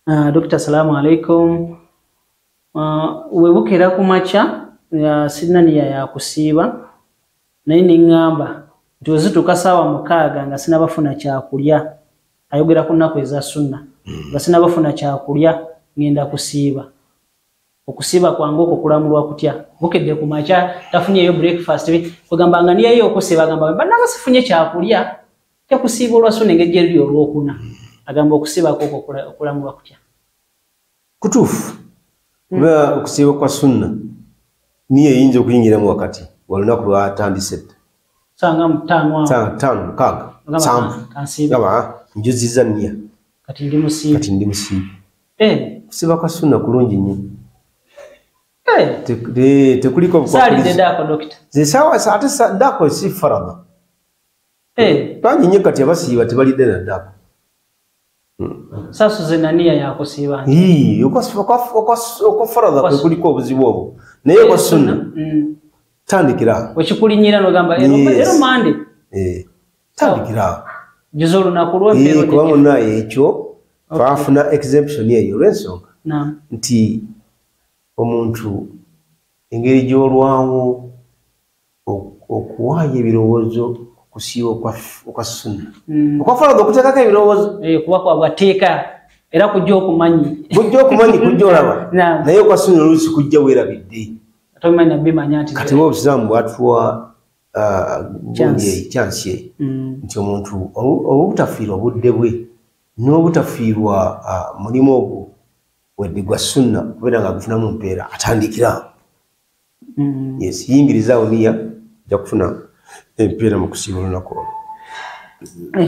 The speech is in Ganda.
Dokita, salamu alaikum. Webukera ku makya, sirina niya yakusiiba, naye neŋŋamba nti wezituuka 6:00 nga sinabafuna kyakulya, ayogera ku nnaku eza sunna, nga sinabafuna kyakulya ŋŋenda kusiiba. Okusiiba kwange okwo kulamulwa kutya? Bukedde ku makya tafunyeyo breakfast, kwegamba nga niyayo okusiiba, agamba bannaba sifunye kyakulya kyakusiiba olwa sunna engeri gyeriri olwokuna, agamba okusiibako okwo okulamulwa kutya? Kutuufu, kuba okusiiba kwa sunna niyo eyinza okuyingiramu wakati walunaku lwatandise dda. Sanga mu 5 awo. 5, 6, 7. Kansiibe. Gamba njuziza nniya. Kati ndi musiibi. Kati ndi musiibi. Kusiiba kwa sunna kulungi nnyo. Tekuliko Saalidde bukwakkulizo. ddaako, dokita. Ze saawa ate ddaako si farada. Bangi nnyo kati abasiiba tebalidde na ddaako. Saasuze naniya yakusiiba nti. Ii, okwa farada kwe kuliko obuzibu obwo, naye okwa sunna tandikira. Wekikulinyira n'ogamba ero Mande. Tandikira awo. Juza olunaku lw'empeero. Kuba munnaye ekyo twafuna exemption eyo olw'ensonga nti omuntu engeri gy'olwawo okuwaayo ebirowoozo kusiiba okwa sunna. Okwa farada okuteekako ebirowoozo. Kuba kwa bwateeka era kujja okumanyi. Kujja okumanyi, kujja olaba. Naye okwa sunna oluusi kujja weerabidde. Tobimanyi nabimanya nti Kati oba obusiraamu bwatuwa Chance. chance eyo nti omuntu olw'obutafiirwa obudde bwe n'obutafiirwa mulimu ogwo wedde gwa sunna kubeera nga agufunamu mpeera, atandikira awo. Yes, yingirizaawo niya, ojja kufuna empeera mu kusiiba olunaku olwo.